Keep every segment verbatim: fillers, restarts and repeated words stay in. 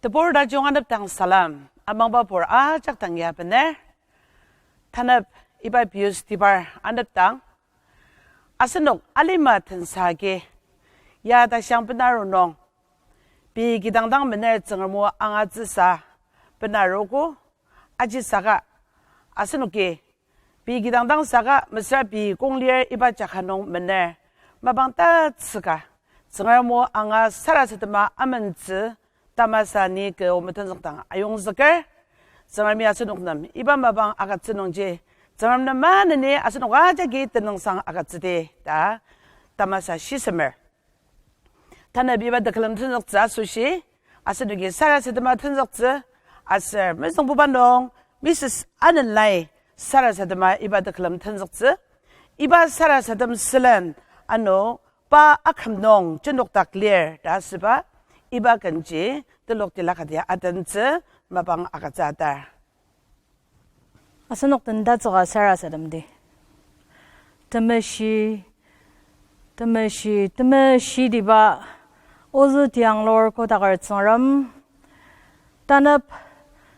Tebur tajung anepdang salam, amangba pur ajak dang ya bener. Tanep iba Pius tibar anepdang. Asenok alima tensa agi, ya tashiang benaru nung, pei kidang dang mener Tsüngrem o angatsüsa benaruogo, aji saka, asenoki, pei kidang dang saka mesüra pei kong lir iba jaka nung mener, mapang tatsüka, Tsüngrem o anga sarasadema amentsü, tamasa ni kü o metenzükdang ayongzüker. Tsüngremi asenok nem iba mapang agütsü nungji, Tsüngrem nem maneni asenok ajaki tenüngsang agütsüdi ta tamasa shisemer. Tanep iba tekülem tenzüktsü asoshi, asenoki sarasadema tenzüktsü, aser mezüngbuba nung Missus Anenlai sarasadema iba tekülem tenzüktsü. Iba sarasadem sülen ano pa aküm nung jenokdak lir ta asüba, iba kenji telok tila kati atentsü mapang agütsü atar. Asenok den tatsüka sarasademdi. Temeshi, temeshi, temeshitiba, ozü tianglur kodaker Tsüngrem, tanep,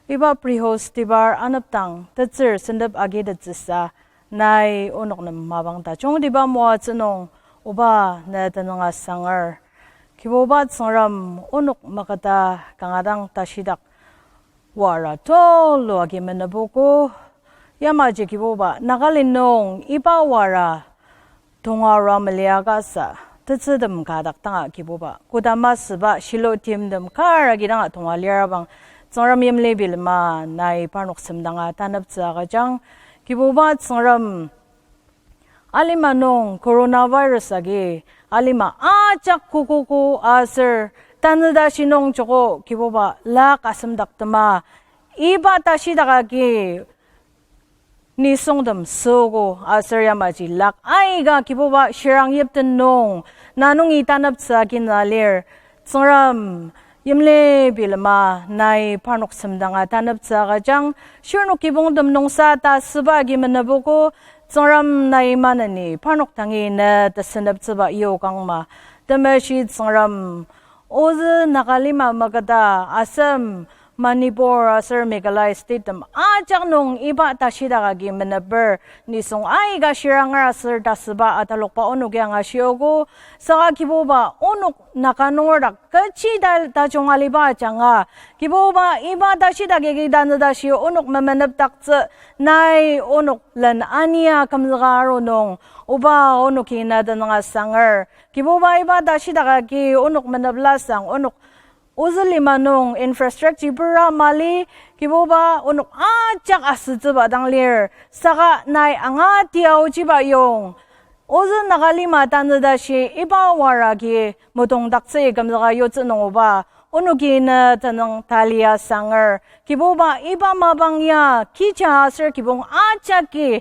iba Pius tibar anepdang tetsür sentep agitettsüsa, nai onok nem mapang tajungtiba moatsü nung, oba ne tenüng asanger. Kibuba Tsüngrem onok maketa kanga dang tashidak wara tulu agi menüpogo, yamaji Kibuba Nagaland nung iba wara tonga ra meliaka sa, tetsürtem ka dak danga Kibuba, kodama süba shilo timtem kar agi danga tonga lirabang, Tsüngrem yimli bilema nai parnok semdanga taneptsü agüjang, Kibuba Tsüngrem alima nung coronavirus agi, alima ajak kokogo aser, tanü tashi nung joko Kibuba lak asemdaktema, iba tashidak agi nisungtem süogo aser yamaji lak aika Kibuba shirang yipten nung, na nungi taneptsü agi na lir, Tsüngrem, yimli bilema nai parnok semdanga taneptsü agüjang, shirnok kibongtem nungsa ta süba agi menüpogo, Tsüngrem nai maneni parnok dangi ne teseneptsüba yokangma. Temeshi Tsüngrem, ozü Nagalima maketa Assam, Manipur aser Meghalaya statetem ajak nung iba tashidak agi meneper nisung aika shiranger aser ta süba atalokba onoki angashiogo, saka Kibuba onok Naga nunger dak kechi ta tajung aliba ajanga, Kibuba iba tashidak agi tanü tashi onok memenepdaktsü, nai onok len ania kümzüka aru nung, oba onoki na tenüng asanger. Kibuba iba tashidak agi onok meneplasang, onok ozü lima nung infrastructure pura mali, Kibuba onok ajak asütsüba dang lir, saka nai angati aochiba yong, ozü Nagalima tanü tashi iba wara agi metongdaktsü kümzüka yutsü nung oba, onoki ne tenüng tali asanger. Kibuba iba mapang ya, kija aser kibong ajaki,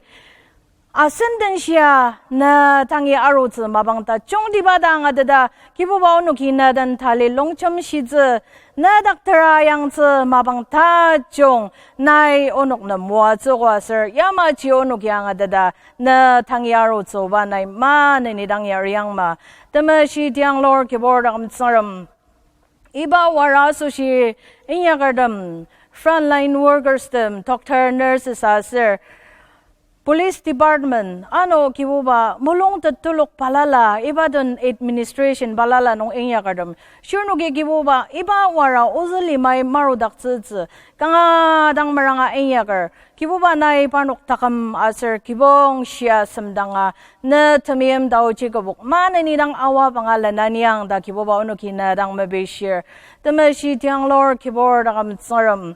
asen den shia, ne tangi arutsü mapang tajungtiba dang ateta, Kibuba onoki ne den tali longjem shitsü, ne dak tera yangtsü mapang tajung, nai onok nem moatsüogo aser, yamaji onoki angateta, ne tangi arutsü oba nai maneni dang yariangma. Temeshi tianglur Kibur taküm Tsüngrem. Iba wara asoshi inyakertem, frontline workers tem, doctor, nurses aser, police department, ano Kibuba mulung tetulok balala, iba den administration balala nung inyakertem. Shirnoki Kibuba, iba wara ozü limai marudaktsütsü, kanga dang meranga inyaker. Kibuba nai parnok taküm aser kibong shia semdanga, ne temeim taoji kübok maneni dang awa banga lenaniang ta Kibuba onoki ne dang mepishir. Temeshi tianglur Kibur taküm Tsüngrem.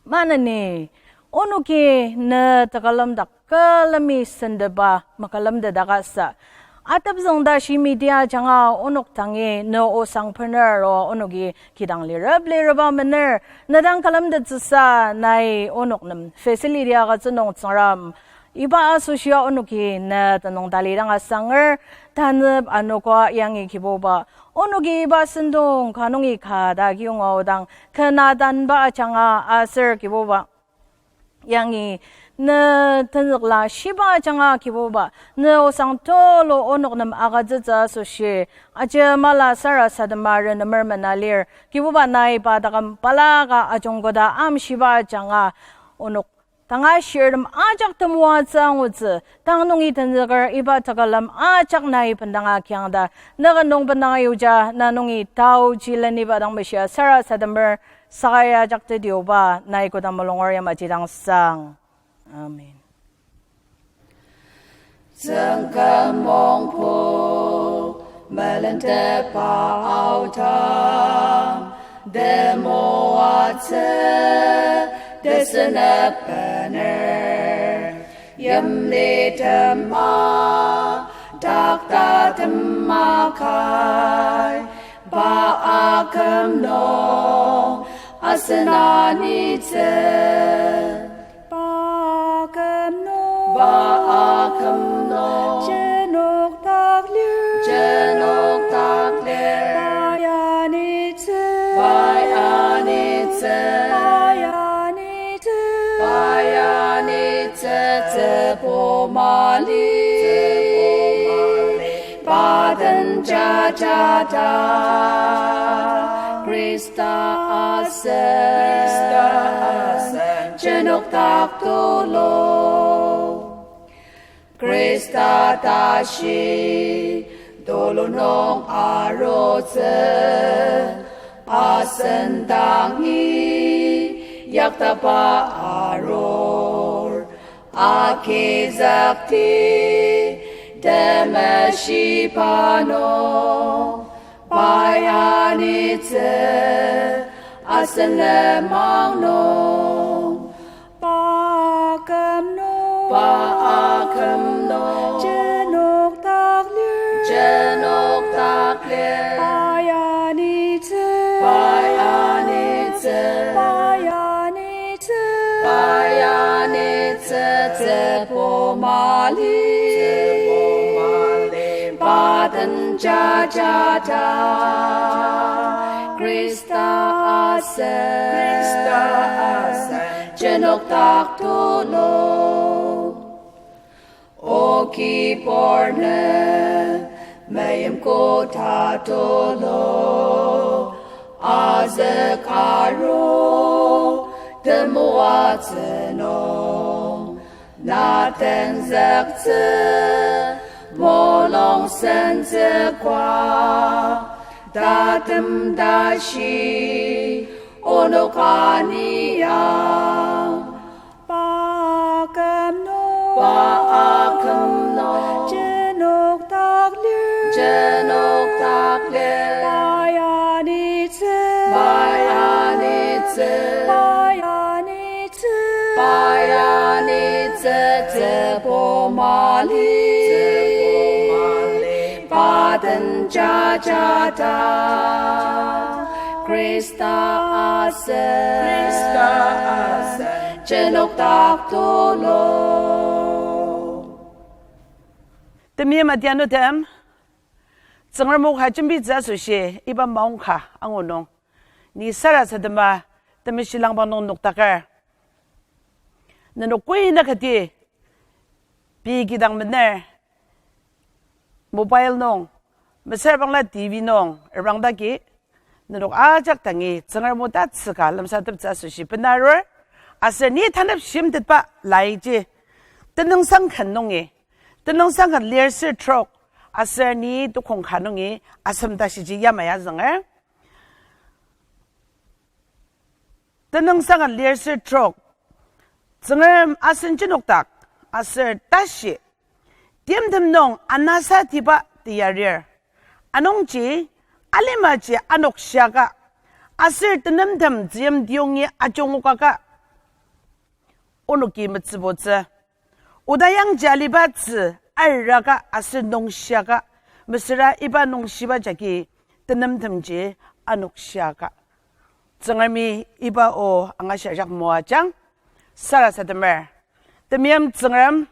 Maneni, onoki ne tekülem dak külemi sendeba mekülem dedakasa. Atepzüng ta shimiti ajanga onok tangi ne osang bener o onoki kidang lirep lireba mener, ne dang külemtettsüsa nai onok nem facility agütsü nung Tsüngrem. Iba asoshia onoki ne tenüng talidang asanger, tanep anogo yangi Kibuba. Onoki iba sentong ka nungi ka ta kiyonga aodang, kena tanba ajanga aser Kibuba. Yangi Ne tenzükla shiba ajanga Kibuba, ne osang tulu onok nem agütsütsü asoshi, ajemala sarasadema renemer mena lir, Kibuba nai pa taküm balaka ajungkoda amshiba ajanga onok tanga shirtem ajak temoatsü angutsü, tang nungi tenzüker iba tekülem ajak nai bendanga kiangda, nüken nung bendanga yuja, na nungi taoji leniba dang meshia sarasademer, saka ya ajak tedioba, nai kodang mulungur yamaji dang sang. Amen. Tsüngkang mongpu, melentepa aodang, temoatsü, tesenep bener, yimli tema, takta tema kai, pa aküm nung, asen anitsü. Pa aküm nung. Pa aküm nung. Jenokdak lir. Jenokdak lir. Pai anitsü. Pai anitsü. Pai anitsü. Pai anitsü, tsübo mali. Tsübo mali. Pa den jajada. Khrista asen. Khrista asen. Jenokdak tulu. Khrista tashi tulu nung arutsü, asen dangi yaktaba arur, agizükti temeshiba nung, pai anitsü asen lenmang nung. Pa aküm nung. Pa aküm nung. Jenokdak lir. Jenokdak lir. Pai anitsü. Pai anitsü. Pai anitsü. Pai anitsü, tsübo mali. Tsübo mali. Pa den jajada. Khrista asen. Khrista asen. Jenokdak tulu. O Kibur nem, meim koda tulu, azük aru, temoatsü nung, na tenzüktsü, mulung sentsükwa, tatem tashi, onok aniang. Pa aküm nung. Pa aküm nung. Jenokdak lir. Jenokdak lir. Pai anitsü. Pai anitsü. Pai anitsü. Pai anitsü, tsübo mali. Tsübo mali. Pa den jajada. Khrista asen. Khrista asen. Jenokdak tulu. Temeim adianutem, Tsüngrem o ka jembitsü asoshi iba maongka angu nung, ni sarasadema temeshilangba nung nokdaker. Nenok koina kati pei kidang mener, mobile nung, mesüra bangla T V nung, erbang dagi, nenok ajak dangi Tsüngrem o tatsüka lemsateptsü asoshi benarur, aser ni tanep shimtetba laiji, tenüngsang ken nungi, tenüngsang ken lir ser trok, aser ni tukong ka nungi asem tashiji yamai azünger. Tenüngsang ken lir ser trok, Tsüngrem asen jenokdak, aser tashi, timtem nung anasatiba teyarir. Anungji, alimaji anokshaka, aser tenemtem tzüyim tiyongi ajungokaka, onoki metsübutsü. Oda yangji aliba tzü araka aser nungshaka, mesüra iba nungshiba jagi tenemtemji anokshaka. Tsüngremi iba o angashia ajak moajang, sarasademer. Temeim Tsüngrem,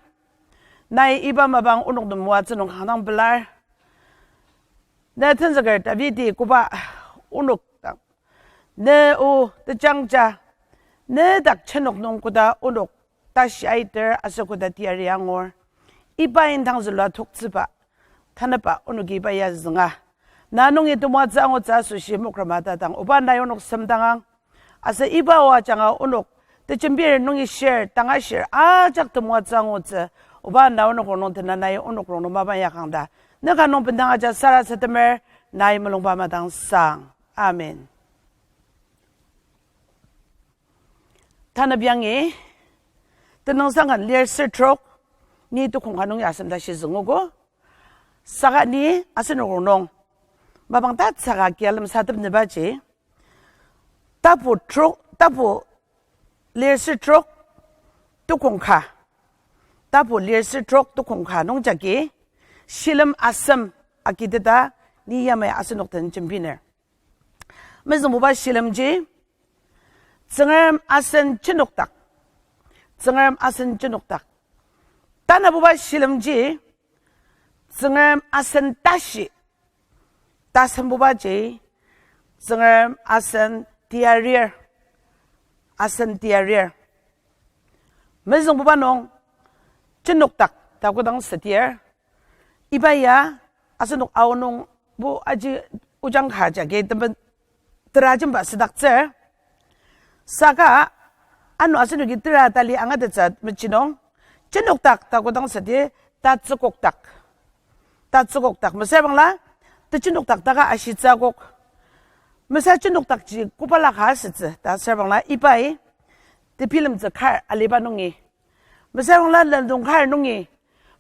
nai iba mapang onok nem moatsü nung kanga dang pelar. Ne tenzüker Davidi koba onok dang, ne o tejangja, ne dak jenok nung koda onok tashi aiter aser koda teyari angur. Iba indang zülua toktsüba, tanaba onoki iba ya zünga. Na nungi temoatsü angutsü asoshi mokrama tatang, Oba nai onok semdangang. Aser iba o ajanga onok, tejembir nungi shir, tanga shir, ajak temoatsü angutsü, Oba na onok rongnung tena nai onok rongnung mapa yakang ta. Neka nung bendang aja sarasademer, nai mulungba madangsang. Amen. Tanü biangi, tenüngsang kan lir ser trok, ni tukong ka nungi asem tashi züngogo. Saka ni asenok rongnung mapang tatsüka kia lemsatepnübaji, tapu trok, tapu lir ser trok, tukong ka, tapu lir ser trok tukong ka nung jagi, shilem asem akiteta ni yamai asenok den jembiner. Mezüngbuba shilemji, Tsüngrem asen jenokdak. Tsüngrem asen jenokdak. Tanabuba shilemji, Tsüngrem asen tashi. Tasembubaji, Tsüngrem asen teyarir. Asen teyarir. Mezüngbuba nung, jenokdak ta kodang südir, iba ya asenok aonungbo aji ojang ka jagi temben tera jemba südaktsür. Saka ano asenoki tera tali angatettsü mechinung, jenokdak ta kodang südi, tatsükokdak. Tatsükokdak mesüra bangla, tejenokdak taka ashitsü akok. Mesüra jenokdakji kobala ka asütsü ta süra bangla ibai tebilemtsü kar aliba nungi, mesüra bangla lendong kar nungi,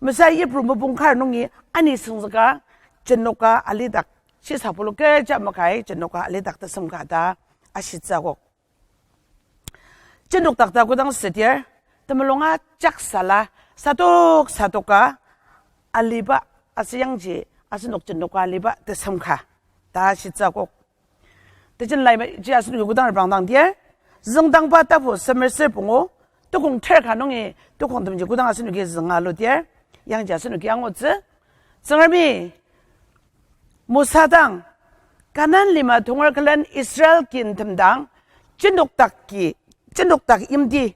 mesüra yipru mopung kar nungi ani süngzüka jenoka alidak, shisa pulu kecha makai jenoka alidak tesem ka ta ashitsü akok. Jenokdak ta kodang südir, temulung ajak sala sadok sadoka aliba, aser yangji asenok jenoka aliba tesem ka ta ashitsü akok. Tejen laima ji asenoki kodang reprangdang dir, Züngdangba tapu semer ser pungu, tukong ter ka nungi tukong temji kodang asenoki zünga alu dir, yangji asenoki angutsü. Tsüngremi Mosa dang, Kanan lima tonger külen Israel kintem dang, jenokdak ki, jenokdak yimti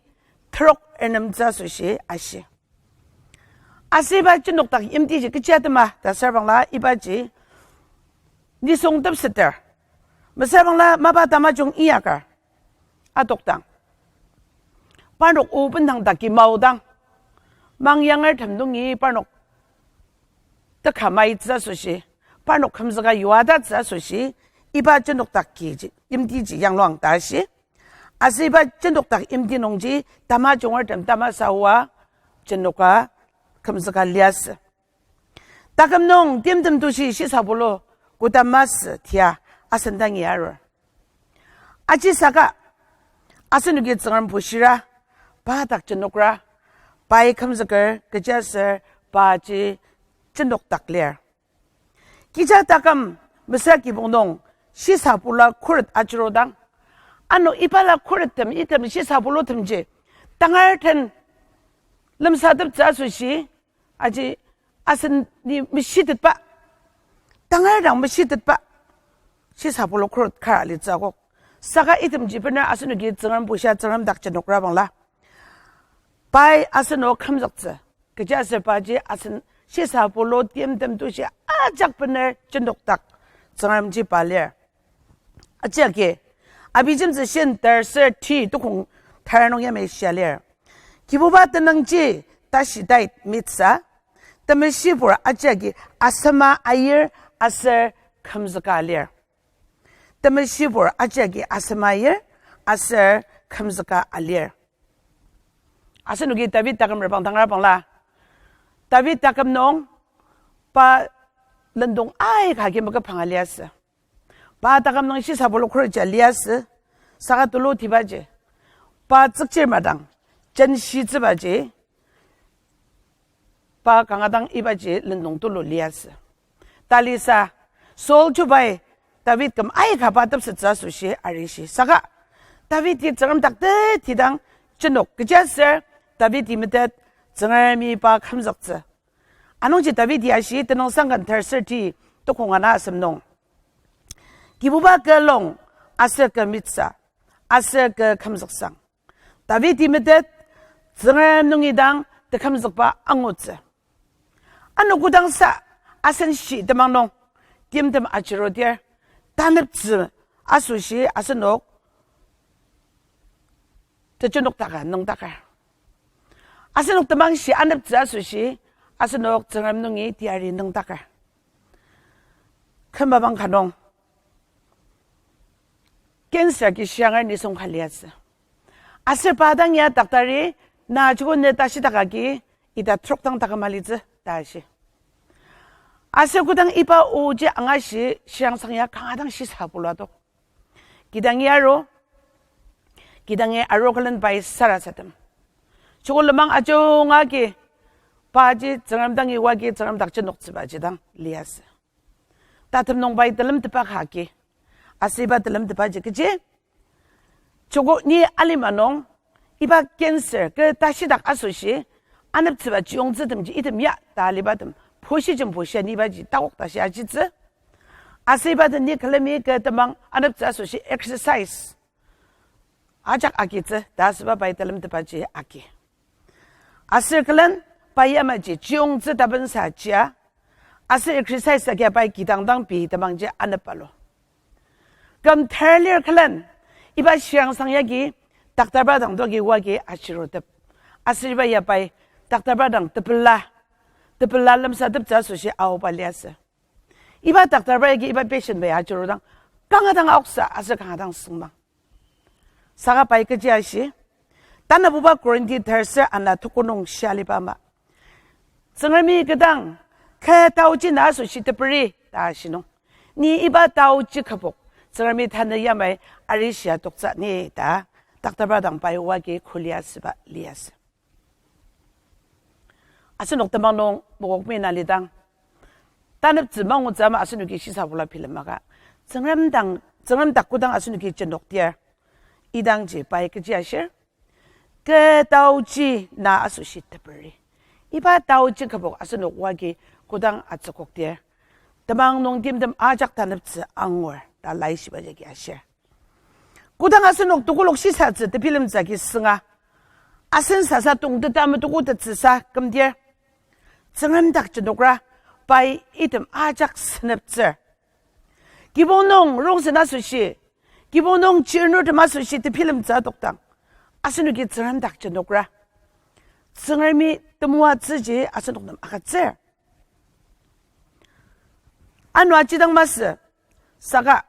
terok ernemtsü asoshi ashi. Aser iba jenokdak yimtiji kechi atema ta süra bangla ibaji nisung tepseter. Mesüra bangla mapa tamajung inyakar atokdang, parnok o bendang daki maodang, mangyangurtem nungi parnok teka maitsü asoshi, parnok kümzüka yuatsü asoshi, iba jenokdak kiji, yimtiji yangluang ta shi. Aser iba jenokdak yimti nungji tamajungurtem tamasa oa jenoka kümzüka liasü. Taküm nung timtem tushi shisa pulu koda masü tia asen dangi arur. Ajisaka asenoki Tsüngrem bushira, pa dak jenokra, pai kümzüker kechiaser paji jenokdak lir. Kija taküm mesüra kibong nung shisa pula khuret ajurudang, ano ibala khurettem item shisa pulutemji tangar den lemsateptsü asoshi, aji aseni meshitetba, tangar dang meshitetba shisa pulu khuret kar alitsü akok. Saka itemji bener asenoki Tsüngrem bushia Tsüngrem dak jenokra bangla, pai asenok kümzüktsü. Kechiaser paji asen shisa pulu timtem tushi ajak bener jenokdak Tsüngremji pa lir. Ajiagi, Abijemtsü shin ter ser ti tukong ter nung yamai shia lir. Kibuba tenüngji tashi tait mitsü, temeshibur ajiagi asema ayir aser kümzüka lir. Temeshibur ajiagi asema ayir aser kümzüka alir. Asenoki David taküm reprangdangra bangla, David taküm nung pa lendong aika agi meküpanga liasü. Pa taküm nung shisa pulu khuretji liasü, saka tulutibaji pa tsükchir madang jenshitsübaji, pa kanga dang ibaji lendong tulu liasü. Talisa, Saul chubai David küm aika pa tepsettsü asoshi arishi. Saka Davidi Tsüngrem dak tetidang jenok kechiaser Davidi metet Tsüngremi pa kümzüktsü. Anungji Davidi ashi Tenüngsang kan ter ser ti tukong ana asem nung, Kibuba kü long aser kü mitsü aser kü kümzüksang. Davidi metet Tsüngrem nungi dang tekümzükba angutsü. Ano kodangsa asen shi temang nung timtem achirudir, taneptsü asoshi asenok tejenoktaka nüngdaker. Asenok temang shi aneptsü asoshi asenok Tsüngrem nungi teyari nüngdaker. Kümabang ka nung cancer agi shianger nisung ka liasü. Aser pa dang ya doctor-i, na joko ne tashidak agi ita trok dang taküm alitsü ta shi. Aser kodang iba oji angashi shiangsang ya kanga dang shisa puluadok. Kidangi aru, kidangi aru külen pai sarasadem. Joko lenmang ajunga agi, paji Tsüngrem dangi oa agi Tsüngrem dak jenoktsübaji dang liasü. Tatem nung pai telemtepa ka agi. Aser iba telemtepaji kechi, joko ni alima nung, iba cancer kü tashidak asoshi, aneptsüba chiyongtsütemji item ya ta alibatem, pushijem pushia ni ibaji takok tashi ajitsü. Aser iba den ni külemi kü temang aneptsü asoshi exercise ajak agitsü ta asüba pai telemtepaji agi. Aser külen pai yamaji chiyongtsü tabensa chia, aser exercise agia pai kidang dang pei temangji anepalu. Küm ter lir külen, iba shiangsang yagi, doctor-ba dang dogi oa agi achirutep. Aser iba ya pai doctor-ba dang tepela, tepela lemsateptsü asoshi aoba liasü. Iba doctor-ba yagi iba patient bai achirudang, kanga dang aoksa aser kanga dang süngmang. Saka pai kechi ashi, tanabuba Korinti terser ana tuko nung shia aliba ama, Tsüngremi kü dang, kü taoji na asoshi teperi ta ashi nung, ni iba taoji kübok Tsüngremi tanü yamai arishia toktsü ni ta doctor-ba dang pai oa agi kuli asüba liasü. Asenok temang nung mokokmi na lidang, taneptsü mangutsü ama asenoki shisa pula bilemaka, Tsüngrem dang, Tsüngrem dak kodang asenoki jenokdir, idangji pai kechi ashir, kü taoji na asoshi teperi. Iba taoji kübok asenok oa agi kodang atsükokdir, temang nung timtem ajak taneptsü angur ta laishiba jagi ashir. Kodang asenok tekolak shisatsü tebilemtsü agi sünga, asen sasa tongteta metukotettsüsa kümdir, Tsüngrem dak jenokra pai item ajak seneptsür. Kibong nung rongsen asoshi, kibong nung chirnurtem asoshi tebilemtsü adokdang, asenoki Tsüngrem dak jenokra, Tsüngremi temoatsüji asenok nem agütsür. Ano ajidang masü, saka,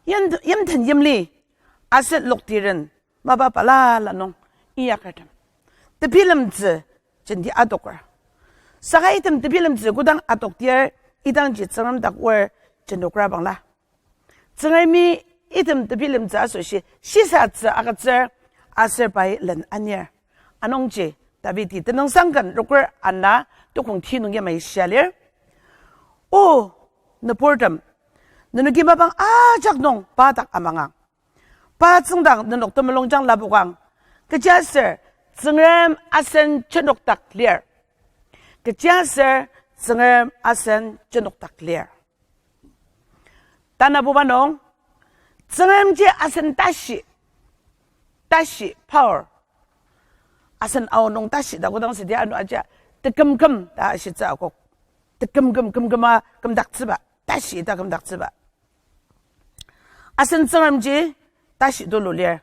yim-, yimten yimli, aser loktiren, mapa balala nung, inyakertem, tebilemtsü jenti adoker. Saka item tebilemtsü kodang adokdir, idangji Tsüngrem dak oa jenokra bangla, Tsüngremi item tebilemtsü asoshi shisatsü agütsür, aser pai len anir. Anungji Davidi tenüngsang ken rokür ana tukong ti nung yamai shia lir, O nüburtem, nenoki mapang ajak nung pa dak amangang. Pa tsüngdang nenok temulungjang lapokang. Kechiaser Tsüngrem asen jenokdak lir. Kechiaser Tsüngrem asen jenokdak lir. Tanabuba nung, Tsüngremji asen tashi, tashi power. Asen aonung tashi ta kodang südi ano aja, tekümküm ta ashitsü akok. Tekümküm, kümküma kümdaktsüba, tashi ta kümdaktsüba. Asen Tsüngremji tashi tulu lir.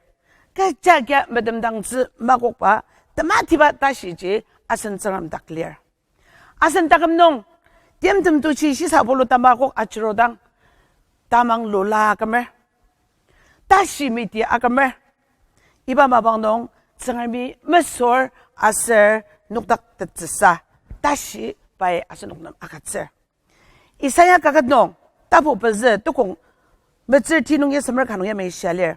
Kecha kia metemdangtsü makokba, tematiba tashiji asen Tsüngrem dak lir. Asen taküm nung, timtem tuji shisa pulu tamakok ajirudang, tamang lula akümer, tashi miti akümer. Iba mapang nung, Tsüngremi mesür aser nokdaktettsüsa, tashi pai asenok nem agütsür. Isaiah kaket nung, tapu pezü tukong metsür ti nung yisemer ka nung yamai shia lir,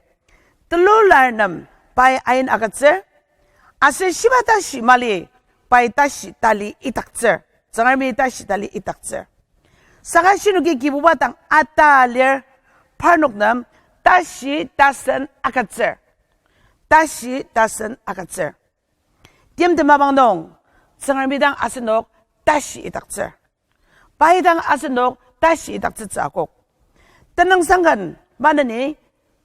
telular nem pai ain agütsür, aser shiba tashi mali pai tashi tali itaktsür, Tsüngremi tashi tali itaktsür. Saka shinoki Kibuba dang ata lir, parnok nem tashi tasen agütsür, tashi tasen agütsür. Timtem mapang nung, Tsüngremi dang asenok tashi itaktsür. Pai dang asenok tashi itaktsütsü akok. Tenüngsang ken maneni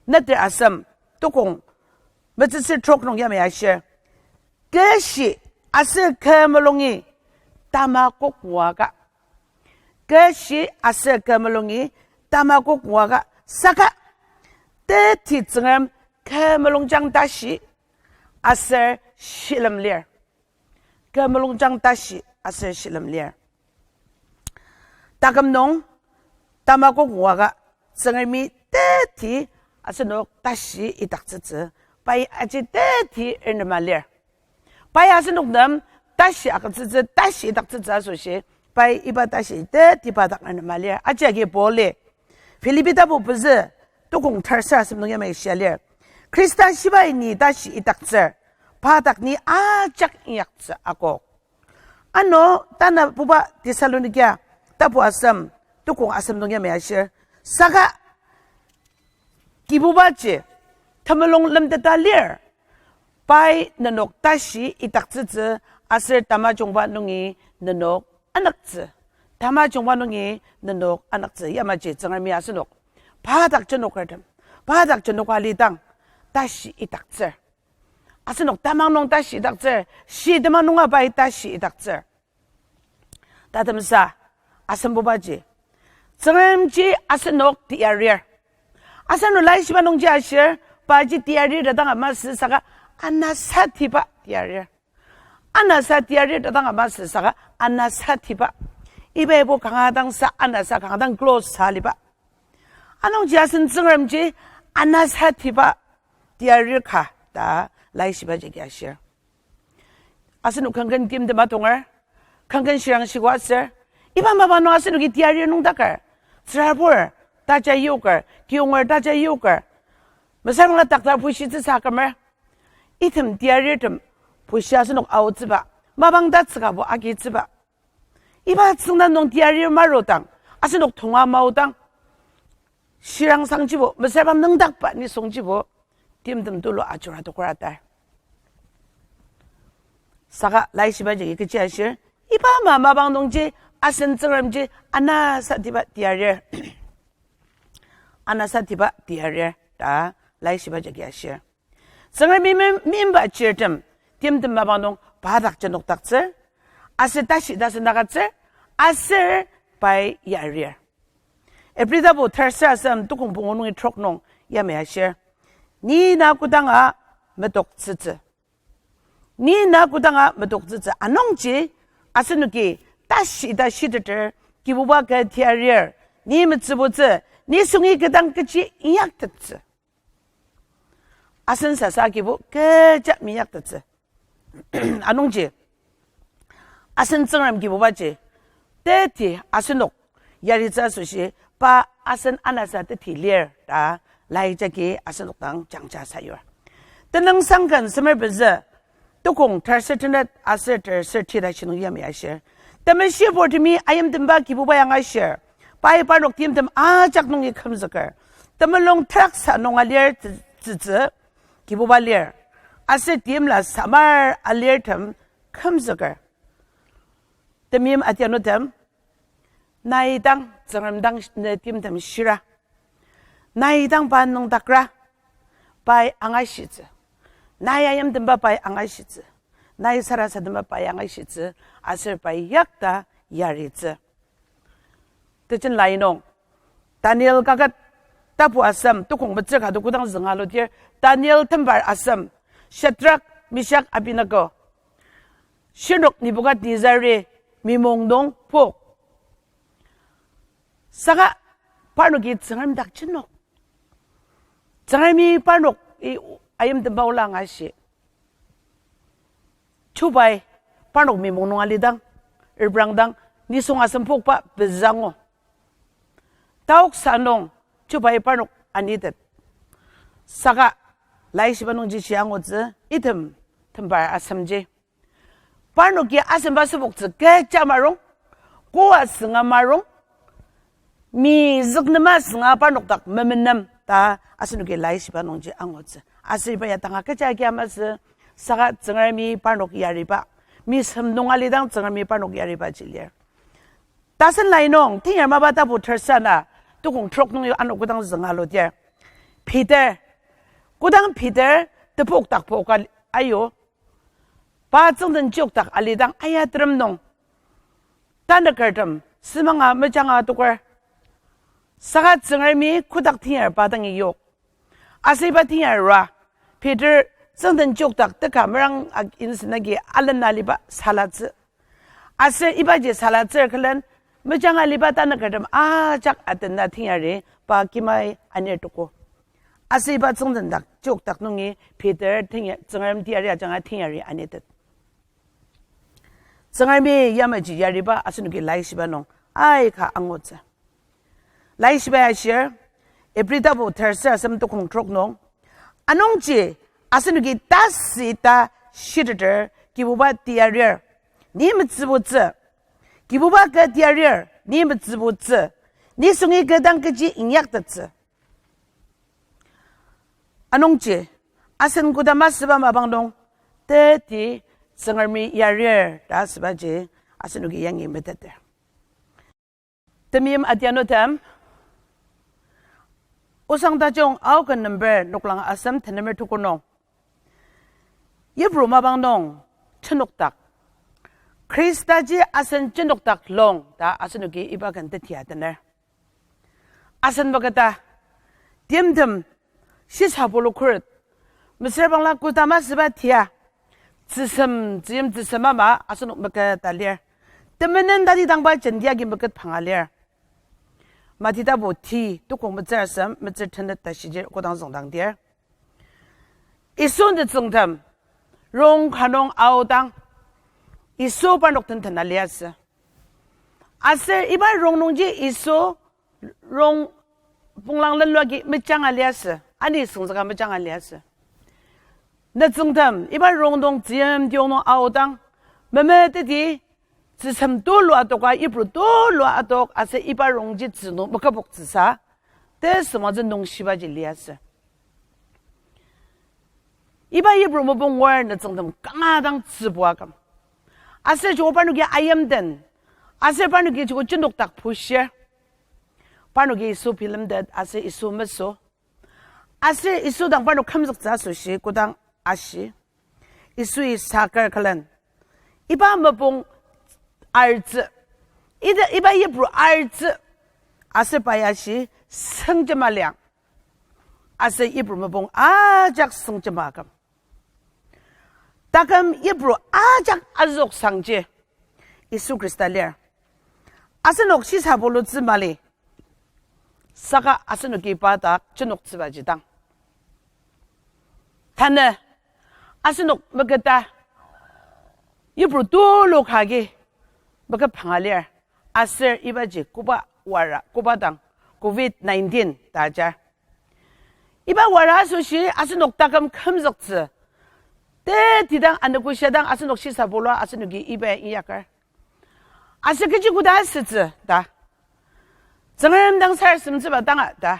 neter asem tukong metsütsü trok nung yamai ashir, Keshi aser kü mulungi tamakok ngua ka. Keshi aser kü mulungi tamakok ngua ka. Saka teti Tsüngrem kü mulungjang tashi aser shilem lir. Kü mulungjang tashi aser shilem lir. Taküm nung tamakok ngua ka, Tsüngremi teti asenok tashi idaktsütsü, pai aji teti ernema lir. Pai asenok nem tashi agütsütsü, tashi idaktsütsü asoshi, pai iba tashi teti pa dak ernema lir. Aji agi Paul-i Philippi tapu pezü, tukong terser asem nung yamai shia lir. Khrista shibai ni tashi idaktsür, pa dak ni ajak inyaktsü akok. Ano tanabuba Thessalonika tapu asem, tukong asem nung yamai ashir. Saka Kibubaji temulung lemteta lir, pai nenok tashi idaktsütsü aser tamajungba nungi nenok anaktsü. Tamajungba nungi nenok anaktsü. Yamaji Tsüngremi asenok pa dak jenokertem, pa dak jenok alidang tashi idaktsür. Asenok tamang nung tashi idaktsür, shi temang nunga pai tashi idaktsür. Tatemsa, asembubaji, Tsüngremji asenok tiyarir. Asenok laishiba nungji ashir, paji tiyarir ta dang ama sü saka anasatiba tiyarir. Anasa tiyarir ta dang ama sü saka anasatiba. Iba ibo kanga dang sa anasa kanga dang close sa liba. Anungji asen Tsüngremji anasatiba tiyarir ka ta laishibaji agi ashir. Asenok kangken timtem atonger, kangken shirang shigua aser, iba mapa nung asenoki tiyarir nüngdaker, tsürabur taja yoker, kiyonger taja yoker, mesüra bangla taktar pushitsü sa kümer, item tiyarirtem pushi asenok aotsüba, mapang tatsükabo agitsüba. Iba tsüngda nung tiyarir marudang, asenok tonga maodang, shirang sangjibo, mesüra bang nüngdakba nisungjibo, timtem tulu ajura tokra atar. Saka laishibaji kechi ashir, iba ama mapang nungji asen Tsüngremji anasatiba tiyarir. Anasatiba tiyarir ta laishibaji agi ashir. Tsüngremi mem-, memba chirtem, timtem mapang nung pa dak jenokdaktsür, aser tashi tasen agütsür, aser pai yarir. Ebri tapu terser asem tukong pungu nungi trok nung yamai ashir. Ni na kodanga metoktsütsü. Ni na kodanga metoktsütsü. Anungji asenoki tashi ta shiteter, Kibuba kü tiyarir, ni metsübutsü, nisungi kü dang kechi inyaktettsü. Asen sasa Kibu kecha minyaktettsü. Anungji asen Tsüngrem Kibubaji teti asenok yaritsü asoshi pa asen anasa teti lir ta laijagi asenok dang jangja sayur. Tenüngsang ken semer pezü tukong terser tenet aser terser tita shinung yamai ashir. Temeshibur temi ayimtemba Kibuba yangashir. Pai parnok timtem ajak nungi kümzüker. Temulung teraksa nung alir tsü-, tsütsü Kibuba lir. Aser timla samar alirtem kümzüker. Temeim adianutem, nai dang Tsüngrem dang ne timtem shira. Nai dang pa nüngdakra, pai angashitsü. Nai ayimtemba pai angashitsü. Nai sarasademba pai angashitsü. Aser pai yakta yaritsü. Tejen lai nung, Daniel kaket tapu asem tukong metsür ka to kodang zünga aludir, Daniel tembar asem, Shadrach, Meshach, Abednego, shirnok Nebukadnezari mimong nung pok. Saka parnoki Tsüngrem dak jenok. Tsüngremi parnoki ayimtemba ola angashi. Chubai parnok mimong nung alidang, reprangdang, nisung asem pokba pezango. Taoksa nung chubai parnok anitet. Saka laishiba nungji shi angutsü, item tembar asemji. Parnoki asemba süpoktsü kecha marung, koa sünga marung, mi züknema sünga parnok dak memenem ta asenoki laishiba nungji angutsü. Aser iba ya tanga kecha agi amasü, saka Tsüngremi parnok yariba, mi sem nung alidang Tsüngremi parnok yaribaji lir. Tasen lai nung, Tenyar mapa tapu tersana, tukong trok nung yo ano kodang zünga aludir. Peter, kodang Peter tepok dak pok ayu, pa tsüngden jokdak alidang ayatrem nung tanükertem semanga mejanga toker. Saka Tsüngremi kotak tenyar pa dangi yok. Aser iba tenyar rua, Peter tsüngden jokdak teka merang ag- insen agi alena aliba salatsü. Aser ibaji salatsür külen mejanga aliba tanükertem ajak atena tenyari pa kimai anir tuko. Aser iba tsüngden dak jokdak nungi Peter tenya- Tsüngrem teyari ajanga tenyari anitet. Tsüngremi yamaji yariba asenoki laishiba nung aika angutsü. Laishiba ashir, Ibri tapu terser asem tukong trok nung, anungji asenoki tasü ta shiteter Kibuba teyarir, ni metsübutsü. Kibuba kü teyarir, ni metsübutsü. Nisungi kü dang kechi inyaktettsü. Anungji, asen koda masüba mapang nung, teti Tsüngremi yarir ta asübaji asenoki yangi meteter. Temeim adianutem, Osang Tajung aoka number noklang asem tenemer tuko nung, Yipru mapang nung jenokdak, Khristaji asen jenokdak lung ta asenoki iba ken tetia tener. Asen maketa, timtem, shisabulu khuret, mesüra bangla koda masüba tia, tsüsem, tsüyim tsüsem ama asenok maketa lir. Temenen tatidangba jenti agi meket panga lir. Mati tapu ti tukong metsür asem metsür tenet ta shijir kodang züngdangdir, Yisu nütsüngtem rong ka nung aodang, Yisu parnok den tena liasü. Aser iba rong nungji Yisu rong ponglang lenlua agi mejanga liasü, ani süngzüka mejanga liasü. Nütsüngtem iba rong nung tsüyim tiyong nung aodang, memeteti tsüsem tulu adoka, Yipru tulu adok aser iba rongji tsü nung meküpoktsüsa, tesüngmangtsü nungshibaji liasü. Iba Yipru mopung ngur nütsüngtem kanga dang tsübua aküm. Aser joko parnoki ayimden, aser parnoki joko jenokdak pushir. Parnoki Yisu bilemtet aser Yisu meso. Aser Yisu dang parnok kümzüktsü asoshi kodang ashi, Yisui saker külen, iba mopung artsü, ida- iba Yipru artsü, aser pa ya shi sengjema liang. Aser Yipru mopung ajak sengjema aküm. Taküm Yipru ajak azüoksangji Yisu Khrista lir. Asenok shisabulutsü mali, saka asenoki pa dak jenoktsübaji dang. Tanü asenok meketa Yipru tulu ka agi meküpanga lir, aser ibaji koba wara, koba dang, covid nineteen ta ajar. Iba wara asoshi asenok taküm kümzüktsü. Tetidang anogo shia dang asenok shisabulua asenoki iba inyaker. Aser kechi koda asütsü ta, Tsüngrem dang sarasademtsüba danga ta.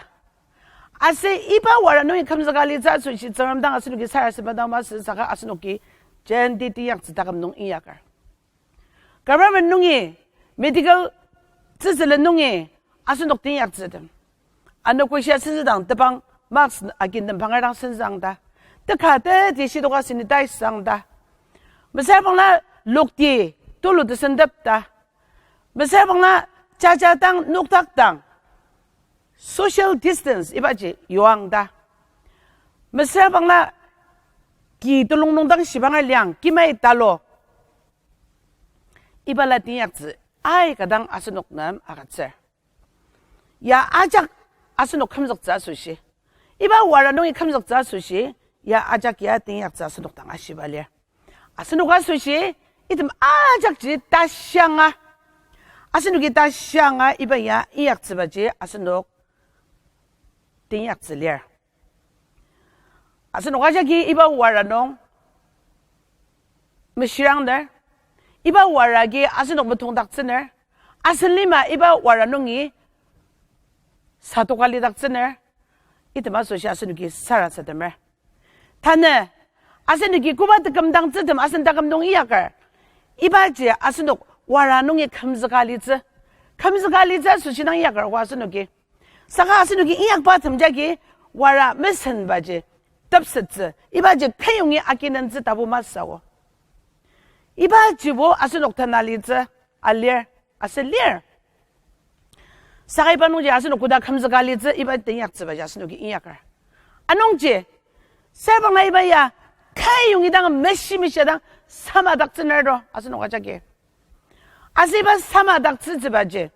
Aser iba wara nungi kümzüka alitsü asoshi Tsüngrem dang asenoki sarasademba dang masü, saka asenoki jenti teinyaktsü taküm nung inyaker. Government nungi, medical tsütsülen nungi asenok teinyaktsütem, anogo shia senzüdang tebang mask agi nembanger dang senzüang ta, teka teti shidoka sanitize ang ta, mesüra bangla lokti tulu tesendep ta, mesüra bangla jaja dang nokdak dang social distance ibaji yuang ta, mesüra bangla ki telung nung dang shibanger liang kimai talo. Ibala teinyaktsü aika dang asenok nem agütsür. Ya ajak asenok kümzüktsü asoshi, iba wara nungi kümzüktsü asoshi, ya ajak ya teinyaktsü asenok dang ashiba lir. Asenok asoshi item ajakji tashianga, asenoki tashianga iba ya inyaktsübaji asenok teinyaktsü lir. Asenok ajaki iba wara nung meshirangner, iba wara agi asenok metongdaktsüner, asen lima iba wara nungi satoka lidaktsüner, item asoshi asenoki sarasademer. Tanü asenoki koba tekümdangtsütem asen taküm nung inyaker, ibaji asenok wara nungi kümzüka alitsü. Kümzüka alitsü asoshi dang inyaker ko asenoki. Saka asenoki inyakba temjagi wara mesenbaji tepsettsü, ibaji keyongi akinentsü tabu masü ao. Ibajibo asenok tanü alitsü alir, aser lir. Saka iba nungji asenok koda kümzüka alitsü, iba teinyaktsübaji asenoki inyaker. Anungji, sarbangla iba ya, kayongi dang meshi meshia dang samadaktsüner to, asenok ajaki. Aser iba samadaktsütsübaji,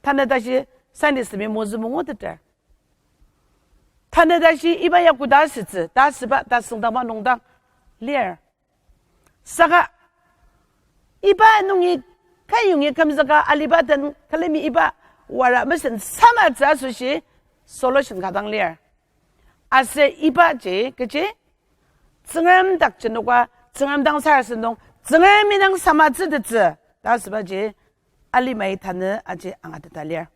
tanü tashi scientist temi mozü munguteter. Tanü tashi iba ya koda asütsü, ta asüba, ta süngdangba nungdang lir. Saka iba nungi kayongi kümzüka aliba den külemi iba wara mesen samatsü asoshi solution ka dang lir. Aser ibaji kechi Tsüngrem dak jenoka, Tsüngrem dang sarasadem nung, Tsüngremi dang samatsütettsü ta asübaji alimai tanü aji angateta lir.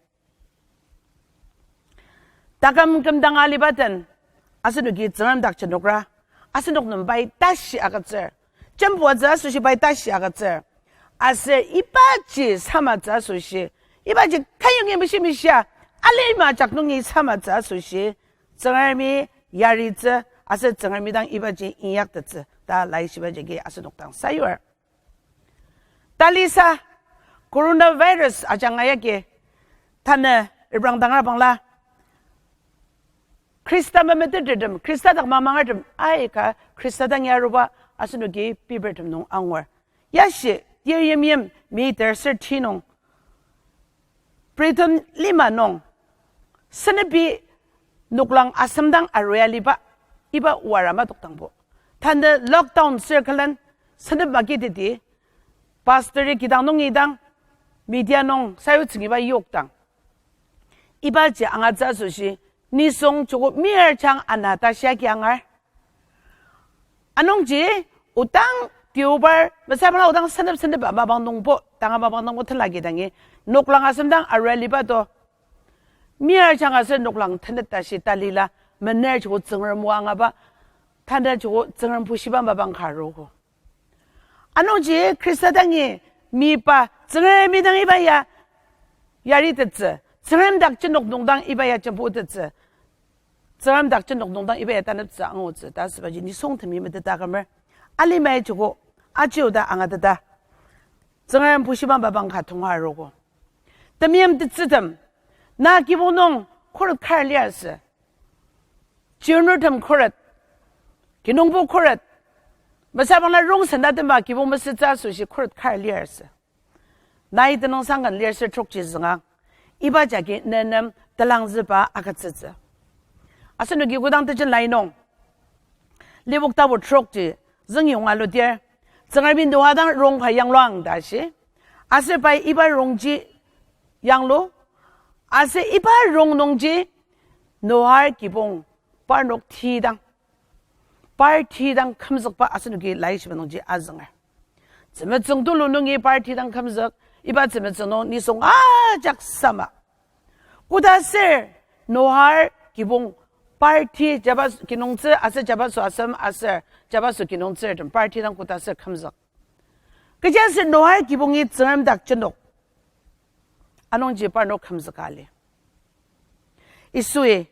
Taküm kümdang aliba den, asenoki Tsüngrem dak jenokra, asenok nem pai tashi agütsür. Jembibatsü asoshi pai tashi agütsür. Aser ibaji samatsü asoshi, ibaji kayongi meshi meshia, alima jak nungi samatsü asoshi, Tsüngremi yaritsü, aser Tsüngremi dang ibaji inyaktettsü ta laishiba jagi asenok dang sayur. Talisa, coronavirus ajanga yagi, tanü reprangdangra bangla, Khrista memetetertem, Khrista dak mamangertem aika Khrista dangi aruba asenoki papertem nung angur. Yashi, tir yimyim, mi ter ser ti nung, Britain lima nung, senepi noklang asem dang arua aliba, iba wara matokdangbo, tanü lockdown sür külen, senep makiteti, pastori kidang nungi dang, media nung sayutsüngiba yokdang, ibaji angatsü asoshi, nisung joko mir jang ana ta shia ki angar. Anungji, odang deobar, mesüra bangla odang senep senep mapang nungbo, tanga mapang nungbo tenlaki dangi, noklang asem dang arua aliba to, mir jang aser noklang tenet tashi talila, mener joko Tsüngrem o angaba, tanü joko Tsüngrem bushiba mapang ka arogo. Anungji Khrista dangi meyipa Tsüngremi dang iba ya yaritettsü, Tsüngrem dak jenok nungdang iba ya jembitettsü, Tsüngrem dak jenok nungdang iba ya taneptsü angutsü ta asübaji nisungtemi meteta kümer, alimai joko aji oda angateta, Tsüngrem bushiba mapang ka tonga arogo. Temeim tetsütem, na kibong nung khuret kar liasü. Chirnurtem khuret, kinungpo khuret, mesüra bangla rongsen atema kibong mesütsü asoshi khuret kar liasü. Nai tenüngsang ken lir ser trokji züngang, iba jagi nenem telangzüba agütsütsü. Asenoki kodang tejen lai nung, Lipok tapu trokji züngyonga ludir, Tsüngremi Noa dang rong ka yangluang ta shi, aser pai iba rongji yanglu, aser iba rong nungji Noa kibong parnok tidang, par tidang kümzükba asenoki laishiba nungji azünger. Tzümetsüng tulu nungi par tidang kümzük, iba tzümetsüng nung nisung ajak sama. Koda ser Noa kibong par ti jabaso kinungtsü aser jabaso asem aser jabaso kinungtsürtem par tidang koda ser kümzük. Kechiaser Noa kibongi Tsüngrem dak jenok. Anungji parnok kümzüka lir. Yisui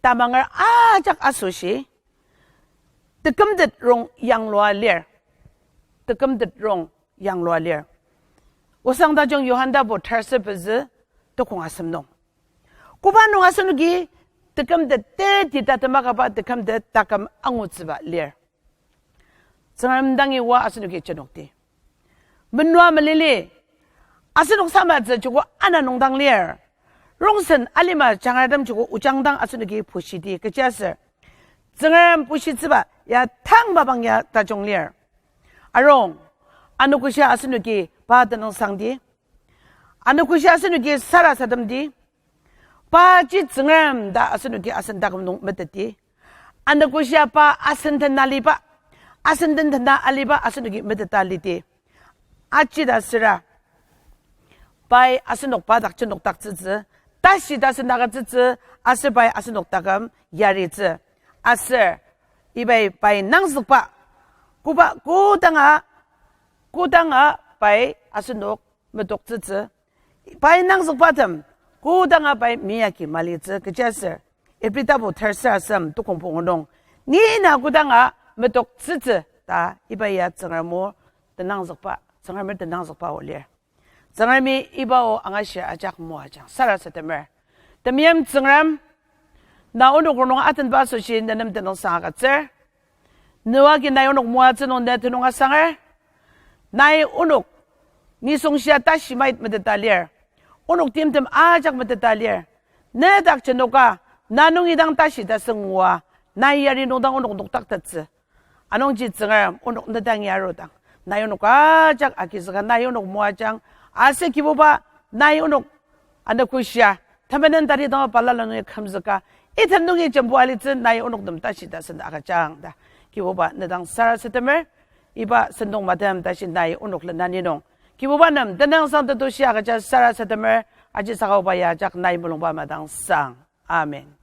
tamanger ajak asoshi, tekümtet rong yanglua lir. Tekümtet rong yanglua lir. Osang tajung Yohan tapu terser pezü tukong asem nung, koba nung asenoki tekümtet teti tatem akaba tekümtet taküm angutsüba lir. Tsüngrem dangi oa asenoki jenokdi. Menoa melili, asenok samatsü joko ana nungdang lir. Rongsen alima jangratem joko ojangdang asenoki pushidi kechiaser, Tsüngrem pushitsüba ya tang mapang ya tajung lir. Arung, anogoshia asenoki pa tenüngsangdi. Anogoshia asenoki sarasademdi. Paji Tsüngrem ta asenoki asen taküm nung meteti. Anogoshia pa asen tena aliba, asen den tena aliba asenoki meteta lidi. Ajida süra, pai asenok pa dak jenokdaktsütsü, tashi ta asen agütsütsü, aser pai asenok taküm yaritsü. Aser ibai pai nangzükba, koba kodanga, kodanga pai asenok metoktsütsü. Pai nangzükbatem, kodanga pai meyaki malitsü kechiaser, Ibri tapu terser asem tukong pungu nung, ni na kodanga metoktsütsü ta iba ya Tsüngrem o nangzükba, Tsüngremi tenangzükba o lir. Tsüngremi iba o angashir ajak moajang sarasademer. Temeim Tsüngrem, na onok rongnung atenba asoshi ne nem tenüngsang agütsür. Ne agi nai onok moatsü nung ne tenüng asanger. Nai onok nisung shia tashi mait meteta lir. Onok timtem ajak meteta lir. Ne dak jenoka, na nungi dang tashi tasü ngua, nai yari nung dang onok noktaktettsü. Anungji Tsüngrem, onok ne dangi arudang, nai onok ajak agizüka nai onok moajang, aser Kibuba, nai onok anogoshia, temenen tari dang balala nungi kümzüka, item nungi jembo alitsü nai onok nem tashi tasü agüjang ta. Kibuba, ne dang sarasademer, iba sentong matem tashi nai onok lenani nung, Kibuba nem tenüngsang tetushi agüja sarasademer, ajisaka oba ya ajak nai mulungba madangsang. Amen.